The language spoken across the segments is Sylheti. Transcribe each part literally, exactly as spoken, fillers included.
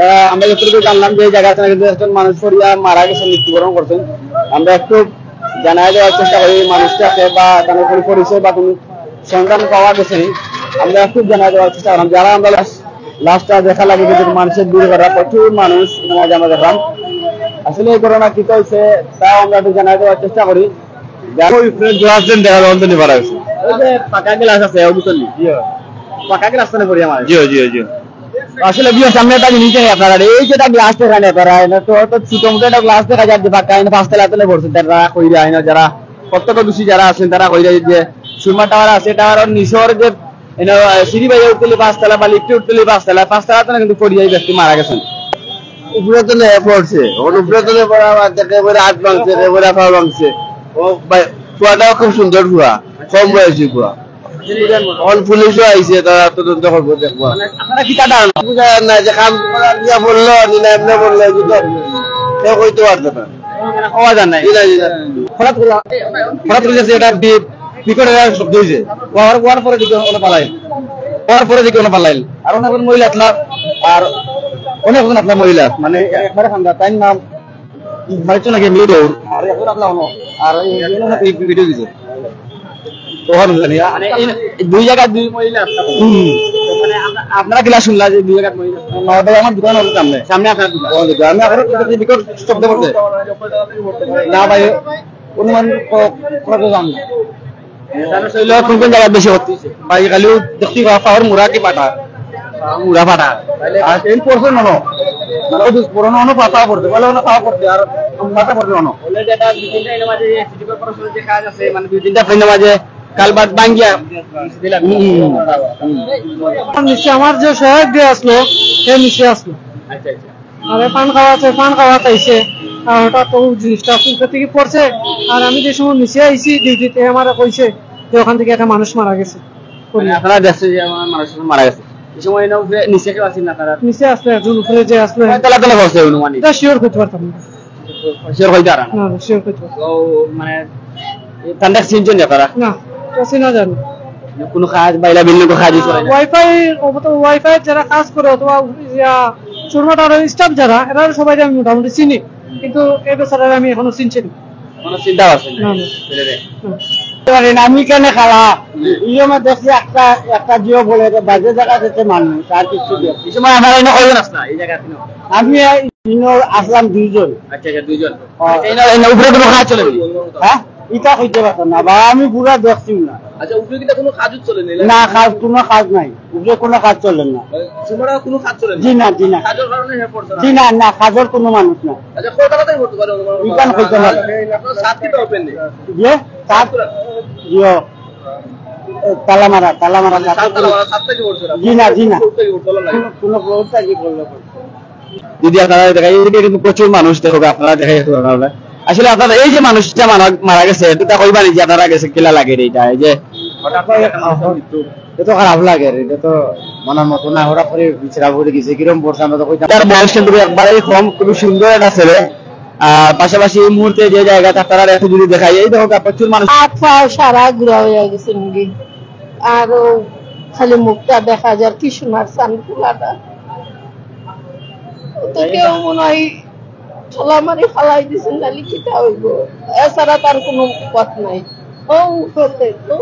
আহ, আমরা যতটুকু জানলাম যে এই জায়গা থেকে একজন মানুষ পড়িয়া মারা গেছেন, মৃত্যুবরণ করছেন। আমরা একটু জানাই দেওয়ার চেষ্টা করি এই মানুষটাকে, বা তার কোনো পরিচয় বা কোনো সন্ধান পাওয়া গেছে নি। আমরা একটু জানাই দেওয়ার চেষ্টা করলাম, যারা আমরা লাশ, লাশটা দেখা লাগে কিন্তু মানুষের ভিড় করা, প্রচুর মানুষ এখানে আজ আমরা দেখলাম। আসলে এই ঘটনা কি হয়েছে, তাও আমরা একটু জানাই দেওয়ার চেষ্টা করি। ওই উপরে গ্লাস দেন, দেখা যাওয়ার জন্য পারা গেছে। ওই যে পাকা গ্লাস আছে, ওর ভিতরে নি। জি। পাকা গ্লাস তো পড়ি আমার। জি, জি, জি। আসলে বিয়ার সামনে একটা জিনিস দেখেন আপনারা, এই যে একটা গ্লাস দেখেন আপনারা, এটা তো, তো ছোট মোটো একটা গ্লাস দেখা যায় যে পাকা, এনে পাঁচতলা তলে পড়ছে, তারা কইরা, এনে যারা প্রত্যক্ষদর্শী যারা আছেন, তারা কইরা যে সুরমা টাওয়ার আছে, টাওয়ারর নিচর যে, এনে, আহ, সিঁড়ি বাইয়া উঠতে পাঁচতলা বা লিফটে উঠতে পাঁচতলা, পাঁচতলা তো না কিন্তু পড়িয়া এই ব্যক্তি মারা গেছেন। উপরে তো নেই পড়ছে, ওর উপরে তো নেই পড়া, আবার দেখে এবারে হাত ভাঙছে, এবারে পা ভাঙছে। ও ভাই, ফুয়াটাও খুব সুন্দর ফুয়া, কম বয়সী ফুয়া। এখন পুলিশও আইছে, তারা তদন্ত করবো, দেখবো। মানে, আপনারা কি তারা বুঝা যায় না যে কাম করার গিয়া বললো, নি না এমনি বললো, এই তো কেউ কইতে পারতো না। মানে, হওয়া যায় না। জি না, জি না। হঠাৎ করে, হঠাৎ করে যে একটা বি-, বিকট একটা শব্দ হইছে। ওয়ার, ওয়ার পরে দেখি ওনো পালাইল। ওয়ার পরে দেখি ওনো পালাইল। আর অনেক মহিলা আপনার, আর অনেক জন আপনার মহিলা, মানে, একবারে খান্দা, তাই নাম মারিছো নাকি এমনি দৌড়? আর এখন আপনার হলো, আর এই, এই, এই, এই ভিডিও দিছে। তখন জানি, আ-, মানে এই, এই দুই জায়গায় দুই মহিলা আপনার। হুম। মানে আপনা-, আপনারা কিলা শুনলা যে দুই জায়গায় মহিলা? না, ভাই, আমার দোকান হলো সামনে। সামনে আপনার দোকান? আমার দোকান। আমি এখন বিকট শব্দ করছে। না ভাই, অনুমান ক-, করা তো জানি না। তাহলে শরীরে কোন কোন জায়গায় বেশি ক্ষতি হইছে? ভাই, খালি দেখতে পাওয়া পাওয়ার মুড়া কি ফাটা? মুড়া ফাটা। আর এই পড়ছে মনো। মানে, ওই যে পুরনো অনো পাতা পড়ছে, বলে অনো পাওয়া পড়ছে, আর মাথা পড়ছে অনো। বলে যে এটা দুই তিনটা এর মাঝে যে সিটি কর্পোরেশনের যে কাজ আছে, মানে, দুই তিনটা ফ্রেন্ডের মাঝে কালভার্ট ভাঙ্গিয়া দিলাম। হুম, হুম, হুম। নিচে আমার যে সহায়ক যে আসলো, সে নিচে আসলো। আচ্ছা, আচ্ছা। আরে পান খাওয়া আছে, পান খাওয়া খাইছে। আর হঠাৎ ও জিনিসটা উপর থেকে পড়ছে। আর আমি যে সময় নিচে আইছি ডিউটিতে, আমারে কইছে যে ওখান থেকে একটা মানুষ মারা গেছে। মানে আপনারা দেখছেন যে আমার মানুষ মারা গেছে। এই সময় এনে উপরে নিচে কেউ আছেন না তারা? নিচে আসলে একজন উপরে যে আসলে কয়তলা তলে পড়ছে অনুমানিক? এটা শিওর করতে পারতাম না। শিওর হইতে পারে না। না, না, শিওর করতে পারতাম না। তো মানে তান্ডা চিনছেন না তারা? না, এটা চিনা যায় না। কোনো কাজ, বাইলা ভিন্ন কোনো কাজ চলে না? ওয়াইফাই, অথবা ওয়াইফাই যারা কাজ করে, অথবা ইয়া, সুরমা টাওয়ারের স্টাফ যারা, এরা সবাই আমি মোটামুটি চিনি, কিন্তু এই বেচারারে আমি এখনো চিনছি না। কোনো চিন্তা আছে না? না, না। বুঝলে? না। এবারে আমি কেন খালা? ইয়ে, আমি দেখছি একটা, একটা জিও বলে যে বাজে জায়গা থেকে মানুষ, আর কিছু দিয়ে। এই সময় আমার এনে কয়জন আসলা এই জায়গাতে? আমি এই ইনো আসলাম দুইজন। আচ্ছা, আচ্ছা, দুইজন। হ্যাঁ। আচ্ছা, এনে, এনে উপরে কোনো কাজ চলে না? হ্যাঁ? ইটা কইতে পারতাম না, বা আমি পুরা দেখছি না। আচ্ছা, উপরে কিতা কোনো কাজ চলে না? না, কাজ, কোনো কাজ নাই। উপরে কোনো কাজ চলে না। মানে, সুমারা কোনো কাজ চলে না? জি না, জি না। কাজের কারণে হে পড়ছে না? জি না, না, কাজের কোনো মানুষ না। আচ্ছা, কয়টা কথাই পড়তে পারে? ইখান কইতে পারে। আপনার সাত কিতা ওপেন নেই? যে? সাত? জি, ও। এ, তালামারা, তালামারা, মানে, সাত তালামারা, সাত থেকে পড়ছে না? জি না, জি না। কোনো, কোনো ফ্লোর থেকে পড়লো। যদি আপনারা দেখেন, এদিকে কিন্তু প্রচুর মানুষ, দেখো, আপনারা দেখেন একটু আপনারা। আসলে আপনারা এই যে মানুষটা মারা, মারা গেছে, এটা কইবা নি যে আপনারা গেছে কিলা লাগে রে এটা, এই যে হঠাৎ করে একটা মানুষের মৃত্যু। এটা তো খারাপ লাগে রে, এটা তো মনের মতো না, হঠাৎ করে বিছরা পড়ে গেছে, কিরম পড়ছে আমরা তো কইতাম। তার বয়স কিন্তু একবারেই কম, খুবই সুন্দর একটা ছেলে। আর পাশাপাশি এই মুহূর্তে যে জায়গাটা আপনারা একটু যদি দেখাই, এই দেখো প্রচুর মানুষ। হাত পাও সারা গুড়া হইয়া গেছে মুগি, আর ও খালি মুখটা দেখা যার, কি সোনার চান খোলাটা। তো কেউ মনে হয় ঠেলা মারি ফালাই দিছেন, নাহলে কিতা হইব? এছাড়া তার কোনো পথ নাই। ও, করতে তো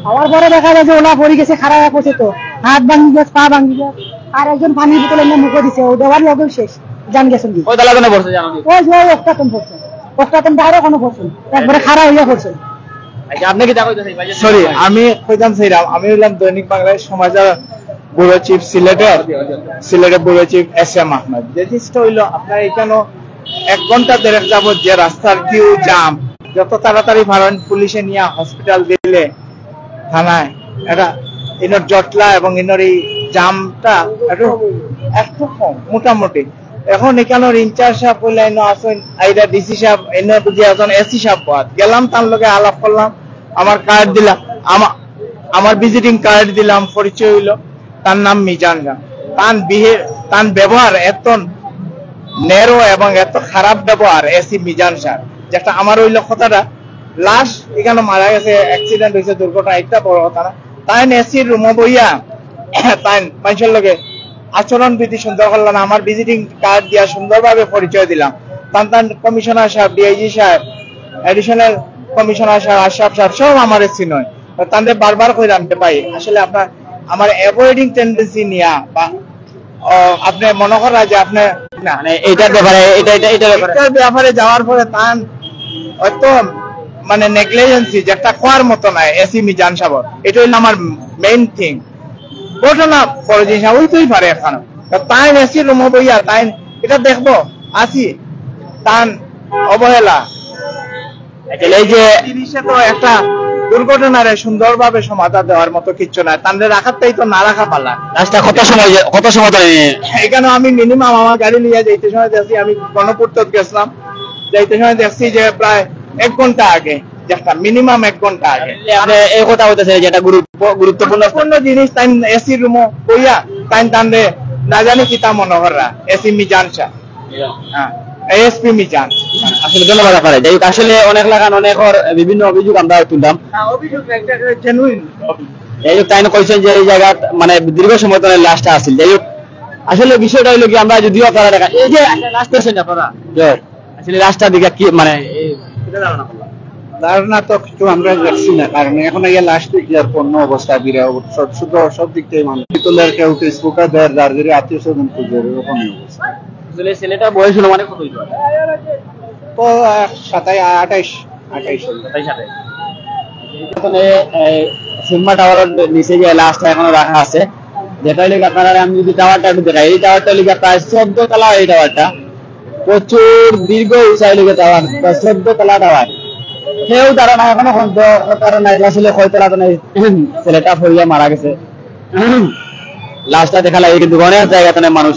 আমার পরে দেখা যায় যে ওলা পড়ে গেছে, খাড়া হয়ে পড়ছে তো, হাত ভাঙি গেছে, পা ভাঙি গেছে, আর একজন পানির বোতল এনে মুখে দিছে, ও দেওয়ার লগেও শেষ, জান গেছেন কি? ওই তালা কেন পড়ছে জানো নি? ওই যে ওই অক্টাতন পড়ছে, অক্টাতন বাইরে কোনো পড়ছে না, একবারে খাড়া হইয়া পড়ছে। আচ্ছা, আপনি কি দেখো? সরি, আমি কইতাম চাইলাম, আমি হইলাম দৈনিক বাংলাদেশ সমাচার ব্যুরো চিফ সিলেটের, সিলেটের bureau chief S M Ahmed. যে জিনিসটা হইলো, আপনার এখানে এক ঘন্টা দেড়েক যাবত যে রাস্তার কিউ জাম, যত তাড়াতাড়ি পারেন পুলিশে নিয়ে হসপিটাল দিলে থানায়, এটা ইনোর জটলা এবং ইনোর এই জামটা একটু, একটু কম মোটামুটি। এখন এখানোর ইনচার্জ সাহেব কইলা, ইনো আছেন, আইরা ডিসি সাহেব, ইনো যে একজন এসি সাহেব বাদ। গেলাম, তার লগে আলাপ করলাম, আমার কার্ড দিলাম, আমা-, আমার ভিজিটিং কার্ড দিলাম, পরিচয় হইলো। তার নাম মিজান খান। তান বিহে-, তান ব্যবহার এত ন্যারো এবং এত খারাপ ব্যবহার এসি মিজান স্যার, যেটা আমার হইলো কথাটা, লাশ এখানে মারা গেছে, অ্যাক্সিডেন্ট হয়েছে, দুর্ঘটনা, একটা বড় কথা না। তাই এসির রুমে বইয়া তাই মানুষের লগে আচরণ বিধি সুন্দর করলা না। আমার ভিজিটিং কার্ড দিয়া সুন্দরভাবে পরিচয় দিলাম। তান তান কমিশনার সাহেব, ডিআইজি সাহেব, অ্যাডিশনাল কমিশনার সাহেব, আশরাফ সাহেব সব আমার এসি নয়। তো তানরে বারবার কইলাম যে, "ভাই, আসলে আপনার, আমার অ্যাভয়েডিং টেন্ডেন্সি নিয়া বা, ও, আপনি মনে করা যে আপনি না।" মানে এটার ব্যাপারে, এটা এটা এটার ব্যাপারে এটার ব্যাপারে যাওয়ার পরে তান হয়তো মানে নেগলিজেন্সি, যেটা কওয়ার মতো নয় এসি মিজান সাহেব। এটা হইলো আমার মেইন থিং। ঘটনা বড় জিনিস না, হইতেই পারে এখন। তো তাই এসি রুমে বইয়া তাই এটা দেখবো, আসি তান অবহেলা। আসলে এই যে জিনিসে তো একটা দুর্ঘটনারে সুন্দরভাবে সমাধান দেওয়ার মতো কিচ্ছু নাই, তানরে রাখারটাই তো না রাখা পালা। লাশটা কত সময় যে- কত সময় ধরে? এখানে আমি মিনিমাম আমার গাড়ি নিয়ে যাইতে সময় দেখছি, আমি গণপূর্তত গেছিলাম, যাইতে সময় দেখছি যে প্রায় এক ঘন্টা আগে, যেটা মিনিমাম এক ঘন্টা আগে। আপনি এই কথা হইতেছে যে এটা গুরুত্ব- গুরুত্বপূর্ণ। অন্য জিনিস তাই এসি রুমও কইয়া তাই তানরে না জানি কিতা মনে কররা এসি মিজান শাহ, হ্যাঁ, এএসপি মিজান। আসলে ধন্যবাদ আপনারে। যাই হোক, আসলে অনেক লাখান অনেক বিভিন্ন অভিযোগ আমরা তুললাম। না, অভিযোগ একটা জেনুইন। যাই হোক, তাই কইছেন যে এই জায়গা মানে দীর্ঘ সময় ধরে লাশটা আছিল। যাই হোক, আসলে বিষয়টা হইলো কি, আমরা যদিও আপনারা দেখা, এই যে লাশ পেয়েছেন আপনারা, আসলে লাশটা দিকে কি মানে এই- এটা ধারণা করলাম। ধারণা তো কিছু আমরা দেখছি না, কারণ এখন এই লাশ দেখি আর পণ্য অবস্থা বিরা সব শুধু সব দিক থেকে মানুষ ভিতরের কেউ ফেসবুকে দেয়, যার যার আত্মীয় স্বজন খুঁজে এরকমই অবস্থা। আসলে ছেলেটার বয়স হলো মানে কত হইতো? তো সাতাই আঠাইশ আঠাইশ হলো। তাই সাথে মানে এই সিনেমা টাওয়ারের নিচে যে লাশটা এখনো রাখা আছে, যেটা হইলে আপনারা আমি যদি টাওয়ারটা একটু দেখাই, এই টাওয়ারটা হইলে প্রায় চোদ্দ তলা এই টাওয়ারটা, প্রচুর দীর্ঘ উঁচাই লেগে টাওয়ার, প্রায় চোদ্দ তলা টাওয়ার। কেউ তারা না এখনো পর্যন্ত তারা না আসলে কয় তলা তো নেই, ছেলেটা পড়িয়া মারা গেছে। লাশটা দেখা লাগে কিন্তু অনেক জায়গা তো মানুষ